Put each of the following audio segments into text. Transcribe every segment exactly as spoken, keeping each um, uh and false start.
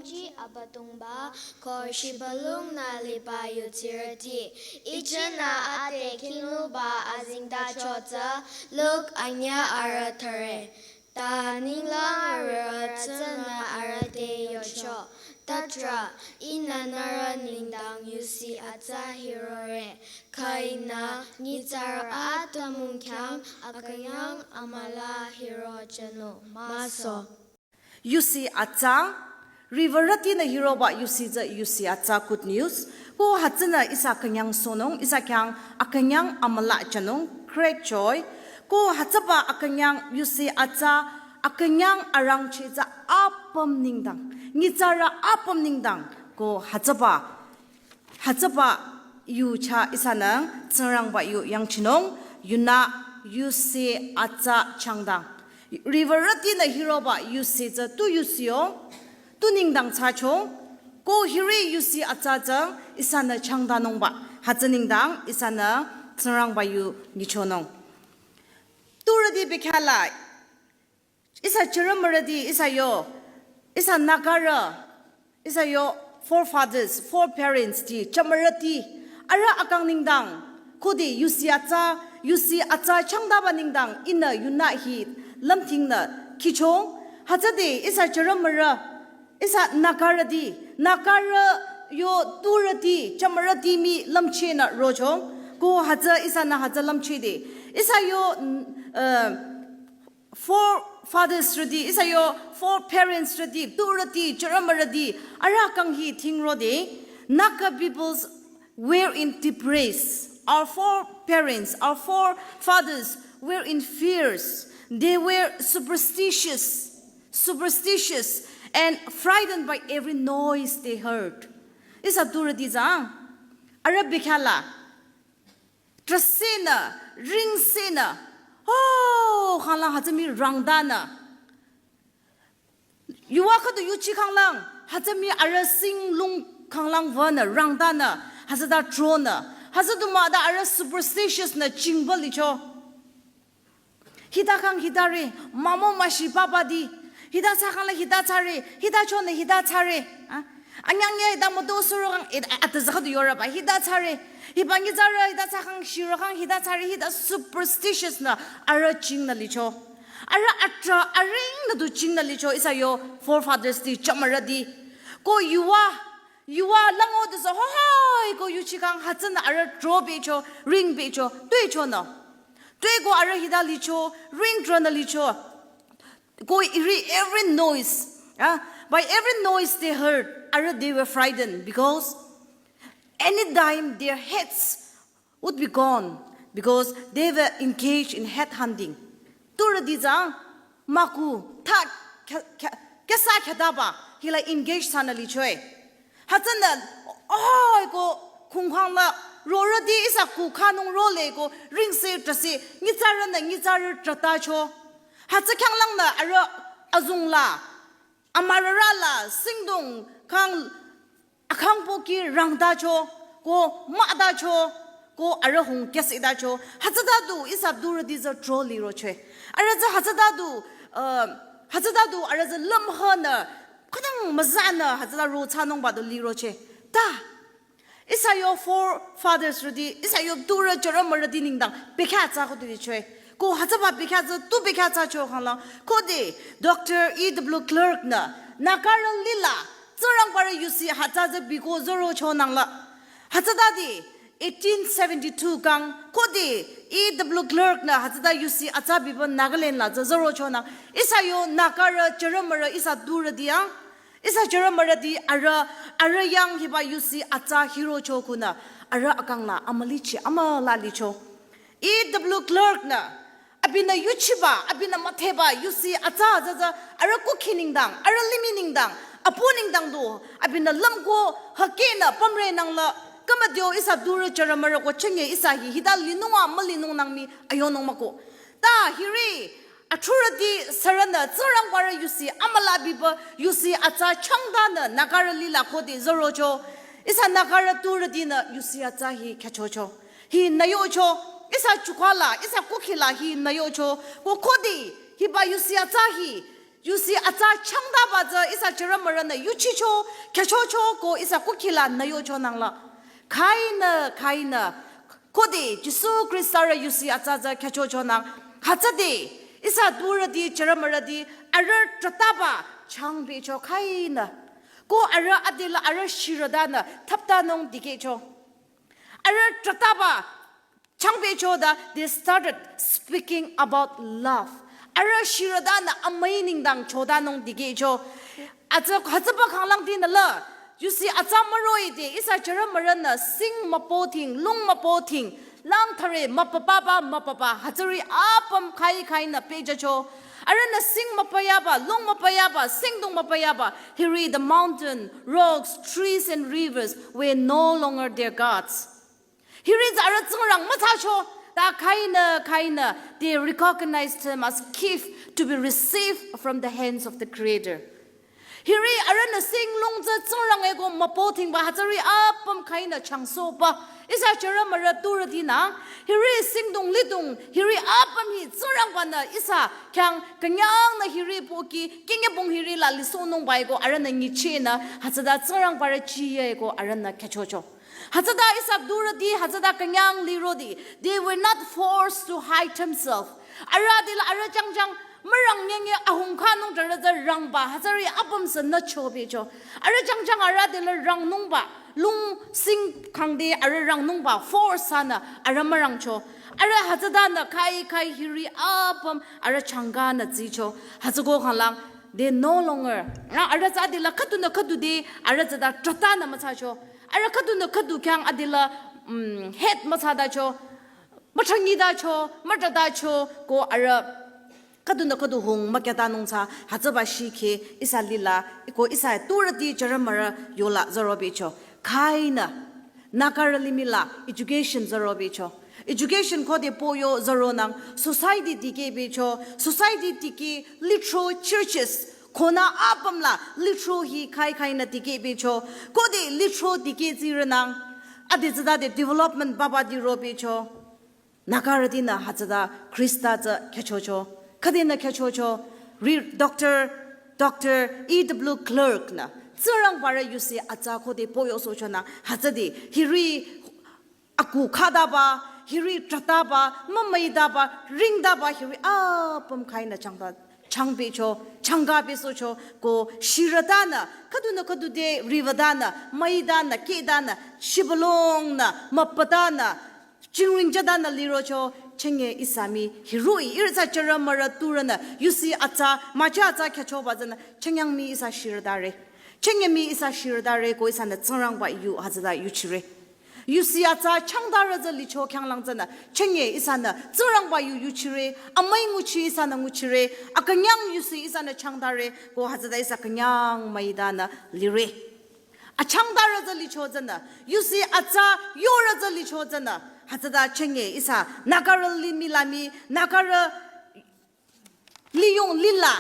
Chi Abüdongba ko shibülung nü liba yutsirüti. Ichünü ade khinguba azengtacho tsü Luk anyüh arüh thüre. Ta ninglang arüh tsünü arüh te yocho. Tüdrü, ihnü nührü nengdang yusi atsa hirore. Khüinü nyitsarü atümung khyang akünyang amülah hiro jünung. Maso. Yusi atsa, riwürütinü hiroba yusi tsü yusi atsa good news. Ko hütsünü ihsa akünyang sohnung, ihsa khyang akünyang amülah jünung, great joy. Ko hütsüba akünyang yusi atsa, akünyang arangcheh tsü apüm nengdang, nyitsarü apüm nengdang. Ko hütsüba, hütsüba yu chah ihsanü Tsingrangba yu yangchinung, yunü yusi atsa changdang. Riwürütinü hiroba yusi tsü tu yusi yo, tu nengdang thsacho, ko hiri yusi atsa tsü ihsanü changdanungba, hütsü nengdang ihsanü Tsingrangba yu nyichonung. Turüti bekhyah la, ihsa jümürüti, ihsa yo, ihsa Nagarü, ihsa yo forefathers, foreparents ti, jümürüti, arüh akang nengdang, khode yusi atsa, yusi atsa changdaba nengdang, ihnü yunü hi lümthingnü khicho, hütsüde ihsa jümürü, ihsa Nagarüti, Nagarü yo turüti, jümürüti mii lümchehnü rocho, ko hütsü ihsanü hütsü lümchehde, ihsa yo, uh, forefathers rüti, ihsa yo foreparents rüti, turüti, jümürüti, arüh akang hi thingrode, Naga peoples were in deep race. Our foreparents, our forefathers were in fears. They were superstitious, superstitious and frightened by every noise they heard. Ihsa turüti tsü, arüh bekhyah la, trahsenü, ringsenü, oh, khanglang hütsü mii rangdanü. Yuva khüdu yuchi khanglang, hütsü mii arüh singlung khanglang wünü, rangdanü, hütsüta tronü, hütsü du mah ta arüh superstitious nü chingba licho. Hita khang hitare, mamo mashi papa di, hita thsa khang la hita thsare, hita chonü hita thsare. Ah? Anyang ye hita müto suro khang, eh, atsa khüdu yorüba, hita thsare. Hiba nyitsarü, hita thsa khang, shiro khang, hita thsare, hita superstitious nü, arüh chingnü licho. Arüh atrah, arüh nü du chingnü licho, ihsa yo forefathers ti, jümürüti. Ko yuva, yuva lango du tsü, hohoi, ko yuchi khang, hütsünü arüh trobecho, ringbecho, tuechonü. Tue ko arüh hita licho, ringtronü licho. Ko iri every noise, ah, by every noise they heard, arüh they were frightened because anytime their heads would be gone because they were engaged in head hunting. Turüti tsü, maku, tha, kya, kya, kyasa khyataba, hila engage thsanü lichoe. Hütsünü, oh, ko khungkhang la, rorüti ihsa ku khanung role ko, ringse trahse, nyitsarünü nyitsarü trahtacho. Hütsü khyanglangnü arüh azung la, amürara la, singdong khang, akhang pohki rangtacho, ko mahtacho, ko arüh hung kyasetacho. Hütsüta du ihsa turüti tsü tro liroche. Arüh tsü hütsüta du, uh, hütsüta du arüh tsü lümhanü, khütang müzanü hütsüta ro thsanungba du liroche. Ta, ihsa yo forefathers rüti, ihsa yo turü jümürüti nengdang, bekhyah thsa khüdu lichoe. Ko hütsüba bekhyah tsü, tu bekhyah thsacho khanglang. Khode, Doctor E W Clark nü, Nagarü lila, Tsingrangbarü yusi atsa tsü biko zorocho nangla. Hütsütade, eighteen seventy-two kang, khode, E W Clark nü hütsüta yusi atsa biba Nagaland la tsü zorocho nang. Ihsa yo Nagarü jümürü ihsa turüti yang. Ihsa jümürüti arüh, arüh yang hiba yusi atsa hirocho khunü, arüh akang la amülichi amülah licho. E W Clark nü, abinü yuchiba, abinü müdheba, yusi atsa tsü tsü, arüh kukhi nengdang, arüh limih nengdang, apu nengdang du, abinü lümko, hükehnü, pümre nangla, khümütio ihsa turü jümürü ko chenge ihsa hi, hita linung a mülinung nang mii, ayonung mahko. Ta hiri, athurüti sürünü Tsingrangbarü yusi amülah biba yusi atsa changdanü Nagarü lila khode zorocho. Ihsa Nagarü turütinü yusi atsa hi khyüchocho. Hi nü yocho. Ihsa chukhala, ihsa kukhila hi nü yocho. Ko khode hiba yusi atsa hi Yusi atsa changdaba tsü ihsa chürümürünü yuchicho, khyüchocho ko ihsa kukhila nü yocho nangla. Khainü, khainü, khode Jisu Khrista rü yusi atsa tsü khyüchocho nang. Hütsüde, ihsa durüti chürümürüti arüh trütaba changbecho khainü. Ko arüh adela arüh shirüdanü thaptanung dikehcho. Arüh trütaba changbecho da, they started speaking about love. Arüh shirüdanü amüi nengdang chodanung dikehcho. Atsa hütsüba khanglangtinü la, yusi atsa müroh-i de, ihsa chürümürünü sing müpothing, lung müpothing, lang thare müpapaba, müpapa, hütsüri apüm khai khainü pehjücho. Arühnü sing müpayaba, lung müpayaba, singdong müpayaba, hiri the mountain, rocks, trees and rivers were no longer their gods. Hiri tsü arüh tsingrang müthsacho, ta khainü, khainü, they recognized him as gift to be received from the hands of the Creator. Hiri arühnü sing lung tsü tsingrang eko müpothingba hütsüri apüm khainü changsohba. Ihsa chürümürü turütinü, hiri singdong lidong, hiri apüm hi tsingrangbanü ihsa khyang künyangnü hiri pohki, kingebong hiri la lisohnungba eko arühnü nyichehnü, hütsüta tsingrangbarü chiye eko arühnü khyüchocho. Hütsüta ihsa durüti, hütsüta künyang liroti. They were not forced to hide themselves. Arüh adela arüh jangjang, mürang nyenye ahungkanung tarü tsü rangba, hütsüri apüm sünü chobecho. Arüh jangjang arüh adela rangnungba, lung sing khangde arüh rangnungba, force sünü arüh mürangcho. Arüh hütsütanü khai khai hiri apüm arüh changkanü tsicho. Hütsüko khanglang, they no longer. Arüh tsü adela khüdunü khüdu de, arüh tsüta trütanü müthsacho. Arüh khüdunü khüdu khyang adela, mm, hate müthsatacho, müthsanyidacho, mütratacho, ko arüh khüdunü khüdu hung mükyatanung tsü, hütsüba shikhe, ihsa lila, ko ihsa turüti chürümürü yola zürobecho. Khainü, Nagarü limih la, education zürobecho. Education khode poyo züronang, society dikehbecho, society dikeh, lithro churches, khonü apüm la lithro hi khai khainü dikehbecho. Khode lithro dikeh tsirünang. Ade tsütade development baba dirobecho. Nagarütinü hütsüta Khrista tsü khyüchocho. Khüdenü khyüchocho. Re-, Doctor, Doctor E W Clark nü. Tsingrangbarü yusi atsa khode poyosohchonü. Hütsüde hiri aku khadaba, hiri trütaba, mümüidaba, ringdaba, hiri apüm khainü changba, changbecho, changkabesohcho, ko shirütanü, khüdunü khüdu de riwütanü, müitanü, kehtanü, shibülungnü, müpatanü, chingringchatanü lirocho, chenge ihsa mii, hiroh-i, ihrü tsü chürümürü turünü, yusi atsa, mücha atsa khyüchoba tsünü, chengyang mii ihsa shirütare. Chenge mii ihsa shirütare ko ihsanü Tsingrangba yu hütsüta yuchire. Yusi atsa changdarü tsü licho khyanglang tsünü, chenge ihsanü Tsingrangba yu yuchire, amüi nguchi ihsanü nguchire, akünyang yusi ihsanü changdare, ko hütsüta ihsa künyang müitanü lire. Achangdarü tsü licho tsünü, yusi atsa yorü tsü licho tsünü, hütsüta chenge ihsa Nagarü limih la mii, Nagarü liyong lila,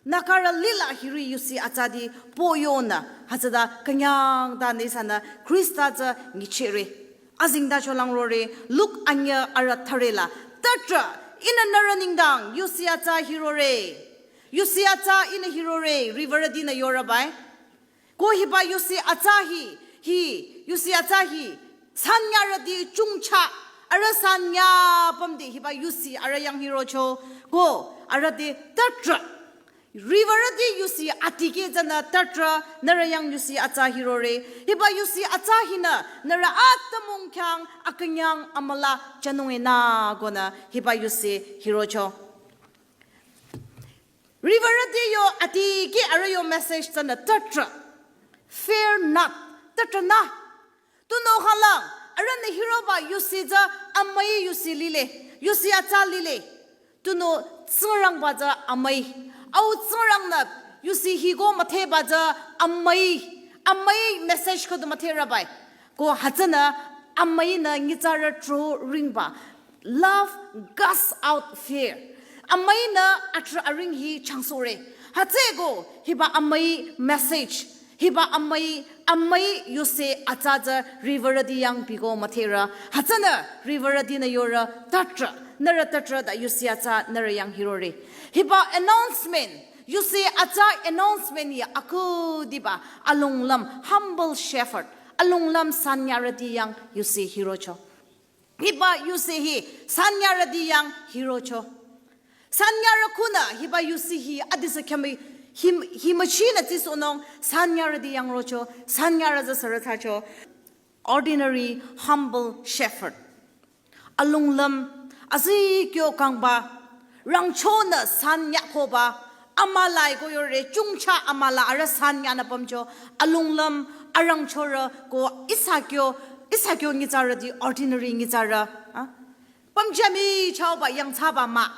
Nagarü lila hiri yusi atsati poyonü, hütsüta künyangtanü ihsanü Khrista tsü nyichehre. Azengtacho langrore, Luk anyüh arüh thüre la, tüdrü, ihnü nührü nengdang, yusi atsa hirore. Yusi atsa ihnü hirore, riwürütinü yorübai. Ko hiba yusi atsa hi, hi, yusi atsa hi, sanyarüti chungcha, arüh sanya pümde hiba yusi arüh yang hirocho, ko arüh te tüdrü. Riwürüti yusi atikeh tsünü tüdrü, nührü yang yusi atsa hirore. Hiba yusi atsa hinü, nührü atümung khyang akünyang amülah jünung enü konü hiba yusi hirocho. Riwürüti yo atikeh arüh yo message tsünü tüdrü. Fear not. Tüdrünü. Tunüo khanglang, arühnü hiroba yusi tsü amüi yusi lile. Yusi atsa lile. Tunüo Tsingrangba tsü amüi. Au Tsingrangnü yusi hiko müdheba tsü amüi. Amüi message khüdu müdherübai. Ko hütsünü amüinü nyitsarü tro ringba. Love casts out fear. Amüinü atrah aring hi changsohre. Hütsüeko hiba amüi message. Hiba amüi, amüi yusi atsa tsü riwürüti yang biko müdherü. Hütsünü riwürütinü yorü tüdrü. Nührü tüdrü ta yusi atsa nührü yang hirore. Hiba announcement. Yusi atsa announcement hi akhudiba alonglüm humble shepherd, alonglüm sanyarüti yang yusi hirocho. Hiba yusi hi sanyarüti yang hirocho. Sanyarü khunü hiba yusi hi adisü khyami him himachinü tsisonung sanyarüti yang rocho, sanyarü tsü sürü thsacho. Ordinary humble shepherd. Alonglüm, azi kyo kangba, rangchonü sanya koba, amüla ko yore chungcha amüla arüh sanyanü pümcho, alonglüm, arangchorü ko ihsa kyo, ihsa kyo nyitsarüti ordinary nyitsarü. Ah? Pümjami chaoba yangthsaba mah.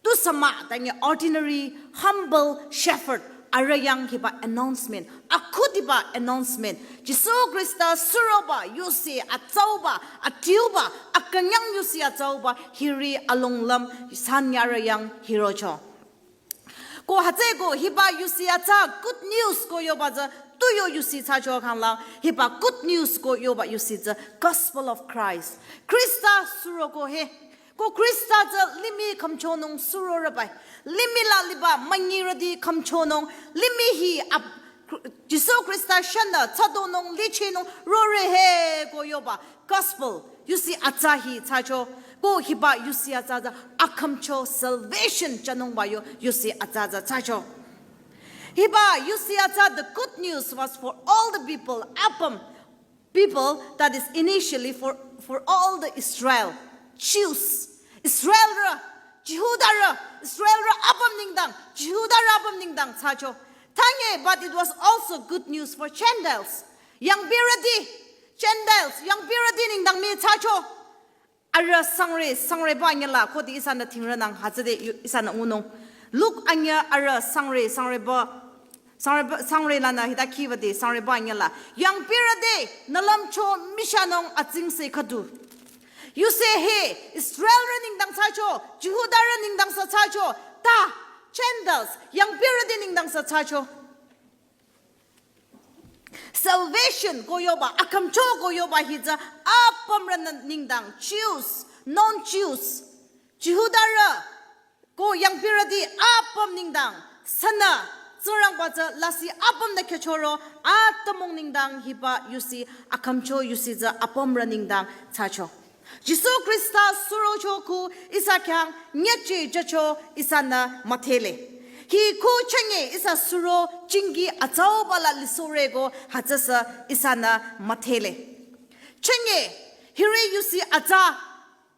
Tusü mah, tangi ordinary, humble shepherd, arüh yang hiba announcement, akhudiba announcement. Jisu Khrista suroba, yusi atsauba, adiuba, akünyang yusi atsauba, hiri alonglüm, sanyarü yang hirocho. Ko hütsüko hiba yusi atsa good news ko yoba tsü, tu yo yusi thsacho khangla, hiba good news ko yoba yusi tsü, gospel of Christ. Khrista suroko he, ko Khrista tsü limih khümchonung surorübai. Limih la liba münyirüti khümchonung. Limih hi ap Jisu Khrista shanü thsadonung lichinung rore he ko yoba. Gospel. Yusi atsa hi thsacho. Ko hiba yusi atsa tsü akhümcho salvation thsanungba yo yusi atsa tsü thsacho. Hiba yusi atsa the good news was for all the people. Apüm people, that is initially for, for all the Israel, Jews, Israelrü, Jihudarü, Israelrü apüm nengdang, Jihudarü apüm nengdang thsacho. Tangi, but it was also good news for Gentiles. Yangpirüti, Gentiles, yangpirüti nengdang mii thsacho. Arüh sangre, sangreba anyüla, khode ihsanü thingrünang hütsüde yu-, ihsanü ngunung. Luk anyü arüh sangre, sangreba, sangreba, sangre lanü hita khiwüde, sangreba anyüla. Yangpirüti, nü lümcho mishanung atsingse khüdu. Yusi hi, Israelrü nengdang thsacho, Jihudarü nengdang sü thsacho, ta, Gentiles, yangpirüti nengdang sü thsacho. Salvation ko yoba, akhümcho ko yoba hi tsü apümrü nü nengdang, Jews, non-Jews, Jihudarü, ko yangpirüti apüm nengdang, sünü, Tsingrangba tsü lasih apümnü khyüchoro, atümung nengdang hiba yusi, akhümcho yusi tsü apümrü nengdang thsacho. Jisu Khrista surocho khu ihsa khyang nyüchijücho ihsanü müdhele. Hi khu chünye ihsa suro jingki atsauba la lisohre ko hütsüsü ihsanü müdhele. Chünye hiri yusi atsa,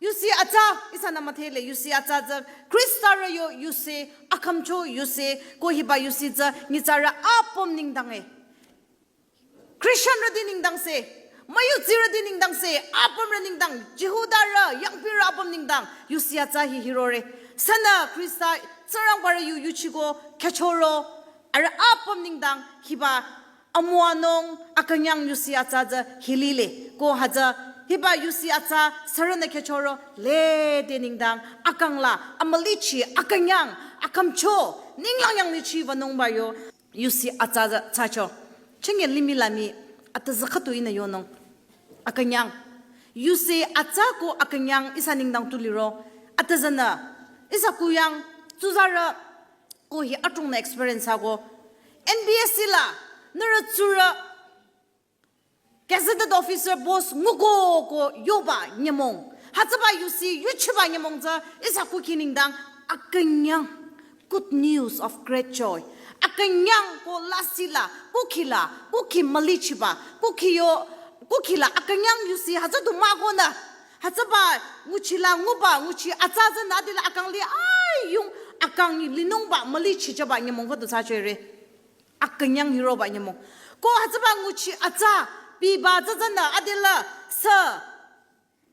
yusi atsa ihsanü müdhele, yusi atsa tsü Khristarü yo yusi, akhümcho yusi, ko hiba yusi tsü nyitsarü apüm nengdang e. Christianrüti nengdangse, müyudsirüti nengdangse, apümrü nengdang, Jihudarü, yangpirü apüm nengdang, yusi atsa hi hirore. Sünü Khrista, Tsingrangbarü yu yuchiko, khyüchoro, arüh apüm nengdang, hiba amüwanung, akünyang yusi atsa tsü hi lile. Ko hütsü, hiba yusi atsa, sürünü khyüchoro, lede nengdang, akang la, amülichi, akünyang, akhümcho, ninglang yanglichi wünungba yo. Yusi atsa tsü thsacho. Chünye limih la mii atüzü khüdu ihnü yonung. Akünyang. Yusi atsa ko akünyang ihsa nengdang tu liro. Atüzünü. Ihsa kuyang tsuzarü ko hi adrongnü experience ako. N B S C la nührü tsurü gazetted officer post nguko ko yoba nyümong. Hütsüba yusi yuchiba nyümong tsü ihsa kukhi nengdang akünyang. Good news of great joy. Akünyang ko lasih la, kukhi la, kukhi mülichiba, kukhi yo, kukhi la akünyang yusi hütsü du mah konü. Hütsüba nguchi la nguba, nguchi atsa tsünü adila akang li, ai, yung akang linungba, mülichijüba nyümong khüdu thsachore. Akünyang hiroba nyümong. Ko hütsüba nguchi atsa, biba tsütsünü adila, sü.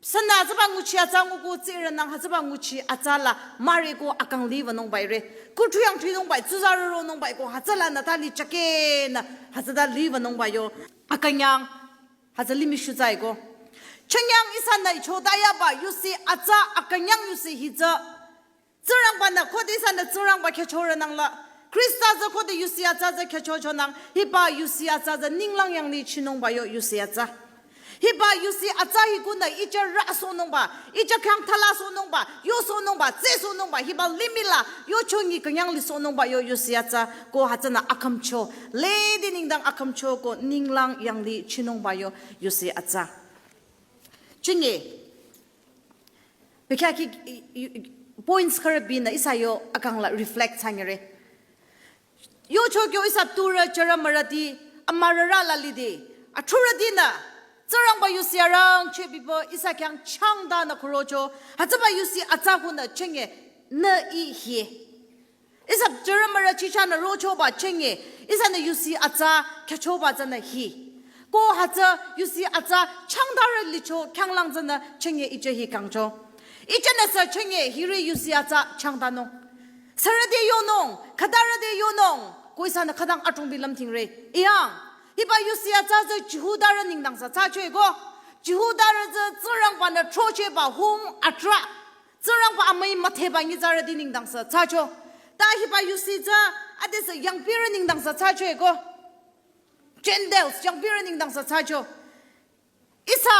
Sünü hütsüba nguchi atsa nguko tsirünang hütsüba nguchi atsa la, mare ko akang li wünungba ire. Kuthuyang thuinungba, tsuzarü ronungba ko, hütsülanü ta li chakenü, hütsüta li wünungba yo. Akünyang, hütsü limih shutsai ko. Chünye ihsanü ichotayaba, yusi atsa, akünyang yusi hi tsü. Tsingrangbanü khode ihsanü Tsingrangba khyüchoro nangla. Khrista tsü khode yusi atsa tsü khyüchocho nang. Hiba yusi atsa tsü ninglang yanglichinungba yo yusi atsa. Hiba yusi atsa hi kunü icha rüsohnungba, icha khyang thalasohnungba, yosohnungba, tsesohnungba, hiba limih la yochongi künyang lisohnungba yo yusi atsa ko hütsünü akhümcho, ledi nengdang akhümcho ko ninglang yanglih chinungba yo yusi atsa. Chünye, bekhyah ki, i, i, points khürü binü ihsa yo akang la reflect thsanyere. Yocho kyo ihsa turü chürü mürüti, amürürü la lide, athrurütinü, Tsingrangba yusi arangcheh biba ihsa khyang changdanü kurocho, hütsüba yusi atsa kunü chünye nü i hie. Ihsa chürü mürü chichanü rochoba chünye, ihsanü yusi atsa khyüchoba tsünü hi. Ko hütsü yusi atsa changdarü licho khyanglang tsünü chünye icha hi kangcho. Ichanü sü chünye hiri yusi atsa changdanung. Sürü te yonung, khütarü te yonung, ko ihsanü khütang atrungbi lümthingre. Iyang, hiba yusi atsa tsü Jihudarü nengdang sü thsacho eko. Jihudarü tsü Tsingrangbanü throchehba hung atrah. Tsingrangba amüi müdheba nyitsarüti nengdang sü thsacho. Ta hiba yusi tsü adesü yangpirü nengdang sü thsacho eko. Gentiles, yangpirü nengdang sü thsacho. Ihsa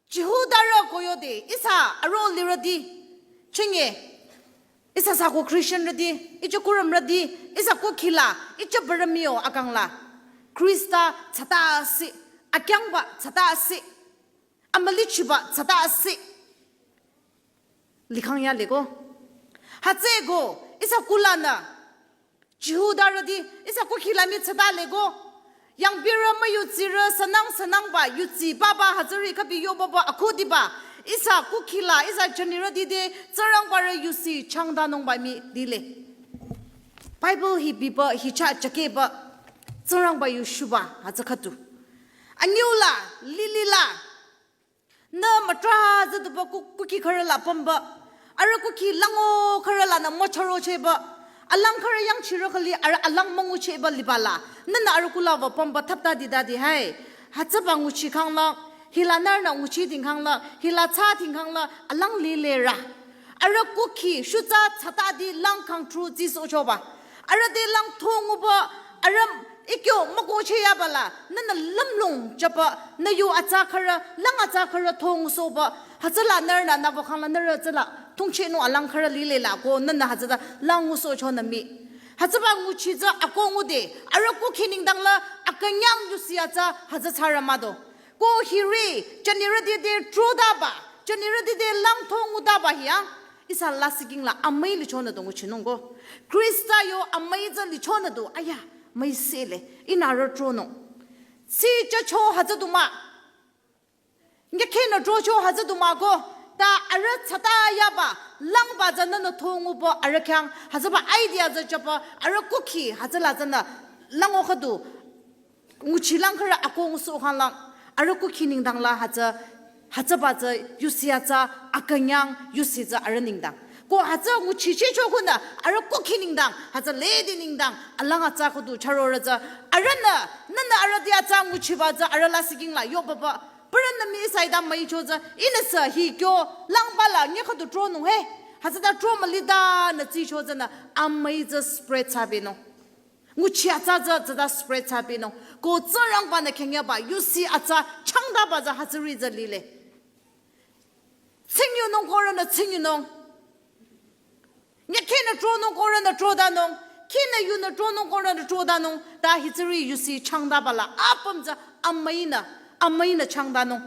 Jihudarü ko yode, ihsa aro lirüti. Chünye, ihsa sü ko Christianrüti, icha kurümrüti, ihsa kukhi la, icha bürü mii-o akang la. Khrista tsüta asi, akyangba tsüta asi, amülichiba tsüta asi. Likhang ya leko. Hütsüeko, ihsa kulanü Jihudarüti, ihsa kukhi la mii tsüta leko. Yangpirü müyutsirü sünang sünangba, yutsi baba hütsüri khübi yo baba akhudiba. Ihsa kukhi la, ihsa jünirüti te, Tsingrangbarü yusi changdanungba mii lile. Bible hi biba, hi chah chakeba, Tsingrangba yu shuba, hütsü khüdu. Anyüu la, lili la, nü mütrah züduba ku-, kukhi khürü la pümba. Arüh kukhi lango khürü lanü mücharochehba. Alang khürü yangchirü khüli arüh alang münguchehba liba la. Nünü arüh kula wü pümba thapta didadi hai. Hütsüba nguchi khangla. Hila nührünü nguchi ding khangla. Hila thsa ding khangla. Alang lile rü. Arüh kukhi shutsa tsütadi lang kangtru tsisohchoba. Arüh te lang thonguba, arüh ikyo mükocheh yaba la, nünü lümlong chaba, nü yu atsa khürü, lang atsa khürü thongusohba, hütsüla nührünü nübo khangla nührü tsüla, thongchehnung alang khürü lile la ko, nünü hütsüta lang ngusohcho nü mii. Hütsüba nguchi tsü ako ngude, arüh kukhi nengdang la, akünyang yusi atsa, hütsü thsarü mah do. Ko hiri, jünirüti te trodaba, jünirüti te lang thongudaba hiyang, ihsa lasihking la amüi lichonü du nguchinung ko. Khrista yo amüi tsü lichonü du, aya, müi sele, ihnü arüh tronung. Tsi chacho hütsü du mah. Nyekhenü trocho hütsü du mah ko. Ta arüh tsüta yaba, langba tsü nünü thonguba arüh khyang, hütsüba idea tsü chaba, arüh kukhi hütsüla tsünü, lango khüdu, nguchi lang khürü ako ngusoh khanglang, arüh kukhi nengdang la hütsü, hütsüba tsü yusi atsa akünyang yusi tsü arüh nengdang. Ko hütsü nguchichehcho kunü arüh kukhi nengdang, hütsü ledi nengdang, alang atsa khüdu charorü tsü, arühnü, nünü arüh te atsa nguchiba tsü arüh lasihking la yobaba, bürünü mii ihsa ita müicho tsü, ihnü sü hi kyo, langba la nyi khüdu tronung he, hütsüta tro mülitanü tsicho tsünü, amüi tsü spread thsabenung. Nguchi atsa tsü tsüta spread thsabenung. Ko Tsingrangbanü khengyaba yusi atsa changdaba tsü hütsüri tsü lile. Tsingyunung ko rünü tsingyunung. Nyekhenü tronung ko rünü trodanung. Khinü yunü tronung ko rünü trodanung. Ta hütsüri yusi changdaba la apüm tsü amüinü, amüinü changdanung.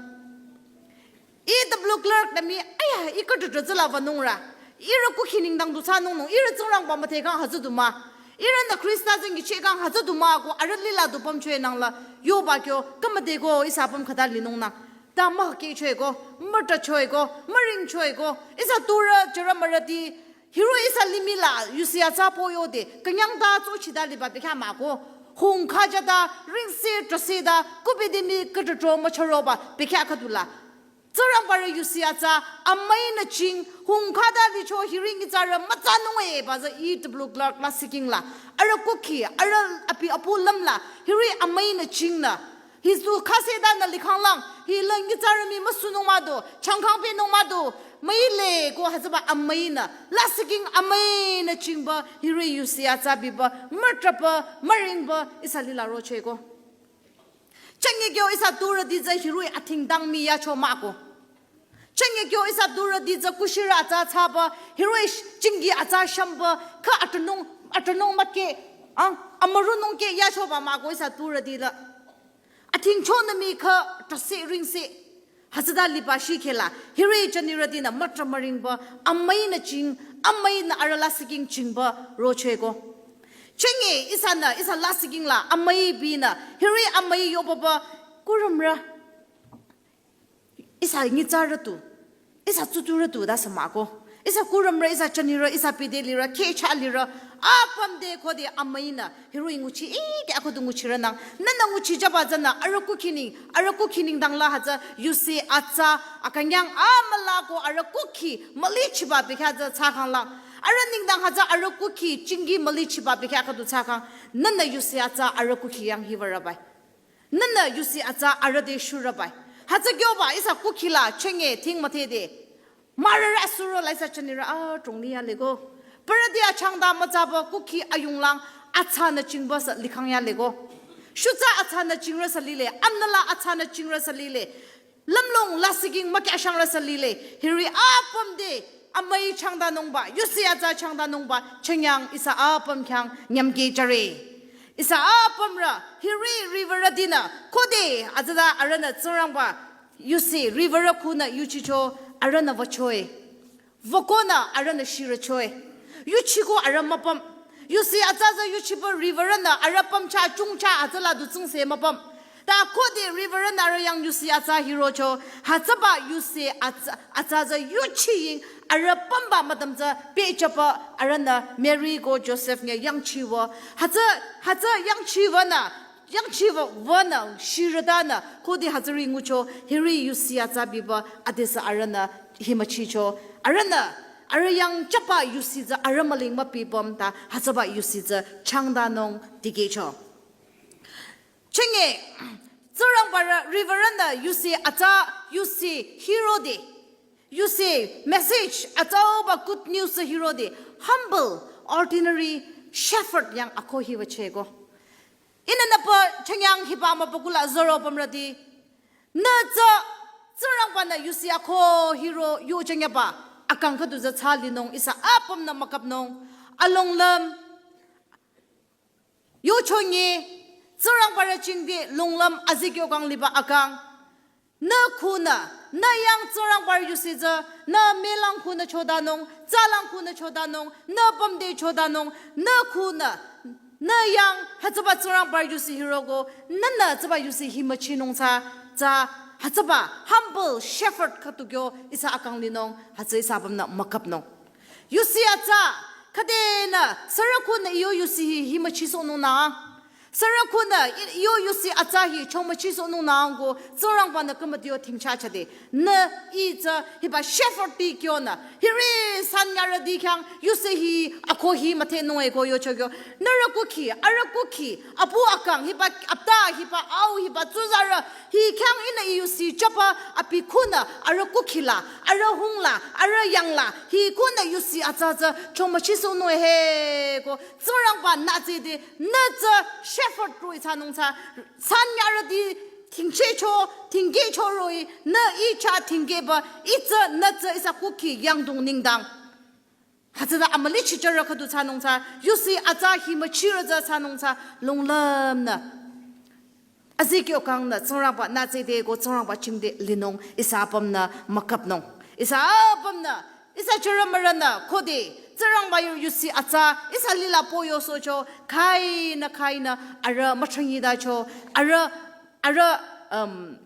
E W Clark nü mii, aya, ih khüdu tsü tsüla wünung rü. Ihrü kukhi nengdang du thsanungnung, ihrü Tsingrangba müdhe khang hütsü du mah. Ihrünü Khrista tsü nyicheh khang hütsü du mah ko, arüh lila du pümchoe nangla, yoba kyo, khümüde ko, ihsa apüm khüta linung nang. Ta mükehchoe ko, mütrachoe ko, müringchoe ko, ihsa turü, jürü mürüti, hiroh-i ihsa limih la yusi atsa po yode, künyang ta tsochita liba bekhyah mah ko. Hung khajata, ringse traseta, kubidimi khüdu tro mücharoba bekhyah khüdu la. Tsingrangbarü yusi atsa, amüinü ching, hung khata licho hiri nyitsarü mütsanung eba tsü E W Clark lasihking la. Arüh kukhi, arüh api apu lüm la, hiri amüinü chingnü. Hisu khasedanü likhanglang, hi lang nyitsarü mii müsunung mah do, changkhang penung mah do, müile ko hütsüba amüinü, lasihking amüinü chingba, hiri yusi atsa biba, mütraba, müringba, ihsa lila rocheh ko. Chenge kyo ihsa turüti tsü hiroh-i athingdang mi yacho mahko. Chenge kyo ihsa turüti tsü kushirü atsa thsaba, hiroh-i sh-, chingi atsa shamba, kha atünung, atünung make, ang, amürünung ke yachoba mahko ihsa turüti la. Athingchonü mi kha tase ringse. Hütsüta liba shikhe la, hiroh-i jünirütinü mütra müringba, amüinü ching, amüinü arüh lasihking chingba rocheko. Chenge ihsanü, ihsa lasihking la, amüi binü, hiroh-i amüi yobaba, kurümrü. Ihsa nyitsarü tu, ihsa tsuturü tu ta sü mahko. Ihsa kurümrü, ihsa jünirü, ihsa bide lirü, khehcha lirü, apüm te khode amüinü, hiroh-i nguchi, ih, te akhudu nguchirünang. Nünü nguchijüba tsünü, arüh kukhi ning, arüh kukhi nengdang la hütsü, yusi atsa, akünyang amüla ko arüh kukhi, mülichiba bekhyah tsü thsakhang lang. Arüh nengdang hütsü, arüh kukhi, chingi mülichiba bekhyah khüdu thsakhang. Nünü yusi atsa, arüh kukhi yang hiwürübai. Nünü yusi atsa arüh te shurübai. Hütsü kyoba ihsa kukhi la chenge thing müdhede. Mürürü asurü la ihsa jünirü adrong ni yaleko. Parüti achangda mütsaba kukhi ayunglang atsanü chingba sü likhang yaleko. Shutsa atsanü chingrü sü lile, amnala atsanü chingrü sü lile. Lümlong lasihking mükyashangrü sü lile. Hiroh-i apüm te amüi changdanungba, yusi atsa changdanungba, chengyang ihsa apüm khyang nyümkeh jüre. Ihsa apümrü, hiroh-i riwürütinü, khode, hütsüta arühnü Tsingrangba, yusi, riwürü khunü yuchicho, arühnü wüchoe. Wükonü arühnü shirüchoe. Yuchiko arüh müpüm. Yusi atsa tsü yuchiba riwürünü arüh pümcha chungcha hütsüla du tsingse müpüm. Ta khode riwürünü arüh yang yusi atsa hirocho, hütsüba yusi atsa, atsa tsü yuchiying arüh pümba müdüm tsü pehjüba arühnü Mary ko Joseph nge yangchiwü. Hütsü, hütsü yangchiwünü, yangchiwü wünü shirütanü khode hütsüri ngucho hiroh-i yusi atsa biba adesü arühnü himüchicho. Arühnü, arüh yang jüba yusi tsü arüh müling mübipüm ta hütsüba yusi tsü changdanung dikehcho. Chenge, Tsingrangbarü riwürünü yusi atsa yusi hirode, yusi message atsauba good news hirode, humble, ordinary shepherd yang akoh hiwücheko. Ihnü nüpü chengyang hiba mübükuh la zoro pümrüti. Nü tsü, Tsingrangbanü yusi akoh hiro yu chengyaba, akang khüdu tsü thsalinung ihsa apümnü mükapnung, alonglüm, yuchonye, Tsingrangbarü chingde longlüm azikyo kang liba akang. Nü khunü, nü yang Tsingrangbarü yusi tsü, nü melang khunü chodanung, tsalang khunü chodanung, nü pümde chodanung, nü khunü, nü yang hütsüba Tsingrangbarü yusi hiroko, nünü tsüba yusi himüchinung tsü, tsü hütsüba humble shepherd khüdu kyo ihsa akang linung, hütsü ihsa apümnü mükapnung. Yusi atsa, khüdenü, sürü khunü iyo yusi hi, himüchisohnung nang. Sürü khunü i-, iyo yusi atsa hi, chomüchisohnung nang ko, Tsingrangbanü kümüdiyo thingchachade. Nü ih tsü, hiba shepherd ti kyonü, hiri sanyarüti khyang, yusi hi, akoh hi müdhenung eko yochokyo. Nührü kukhi, arüh kukhi, apu akang, hiba apta, hiba au, hiba tsuzarü, hi khyang ihnü i yusi chapa abi khunü arüh kukhi la, arüh hung la, arüh yang la, hi khunü yusi atsa tsü chomüchisohnung he ko Tsingrangbanü tside nü tsü shepherd roh-i thsanung tsü sanyarüti thingchehcho, thingkehcho roh-i nü ih chah thingkehba ih tsü nü tsü ihsa kukhi yangdong nengdang. Hütsüta amülichichürü khüdu thsanung tsü, yusi atsa himüchirü tsü thsanung tsü, longlümnü. Azikyo kangnü, Tsingrangbanü tside ko Tsingrangba chingde linung, ihsa apümnü mükapnung. Ihsa apümnü, ihsa chürü mürünü, khode, Tsingrangba yu-, yusi atsa, ihsa lila poyosohcho, khainü, khainü, arüh müchangyidacho, arüh, arüh, um,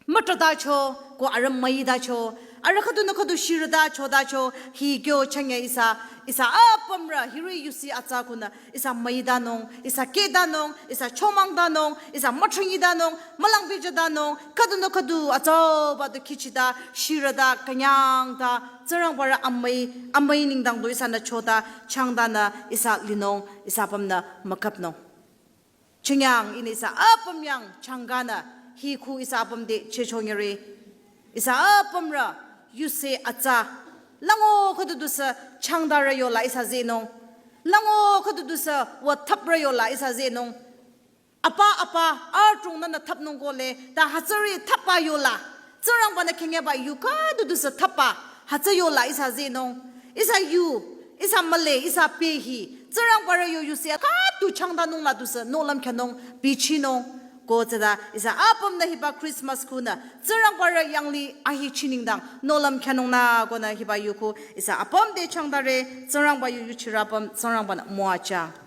mütratacho, ko arüh müidacho, arüh khüdunü khüdu shirütacho, tacho, hi kyo chenge ihsa, ihsa apümrü, hiri yusi atsa khunü, ihsa müidanung, ihsa kehdanung, ihsa chomangdanung, ihsa müchangyidanung, mülangbijüdanung, khüdunü khüdu atsauba du khichida, shirüta, künyangta, Tsingrangbarü amüi, amüi nengdang du ihsanü choda, changdanü, ihsa linung, ihsa apümnü mükapnung. Chingyang ihnü ihsa apüm yang changkanü hi khu ihsa apüm te chechonyere. Ihsa apümrü yusi atsa. Lango khüdu dusü changdarü yola ihsa zehnung. Lango khüdu dusü wüthüprü yola ihsa zehnung. Apa, apa, adrong nünü thapnung kohle, ta hütsüri thapba yola. Tsingrangba-nü khingyaba yu khüdu dusü thapba, hütsü yola ihsa zehnung. Ihsa yu, ihsa mühle, ihsa pehih. Tsingrangba rü yo yusi khüdu changdanung la dusü, nohlüm khyünung, bichinung. Ko tsüta, ihsa apümnü hiba Christmas khunü, Tsingrangba rü yanglih ahechi nengdang, nohlüm khyünung nü konü hiba yu khu, ihsa apüm te changdare, Tsingrangba yu yuchirü apüm, Tsingrangba-nü müwajüng.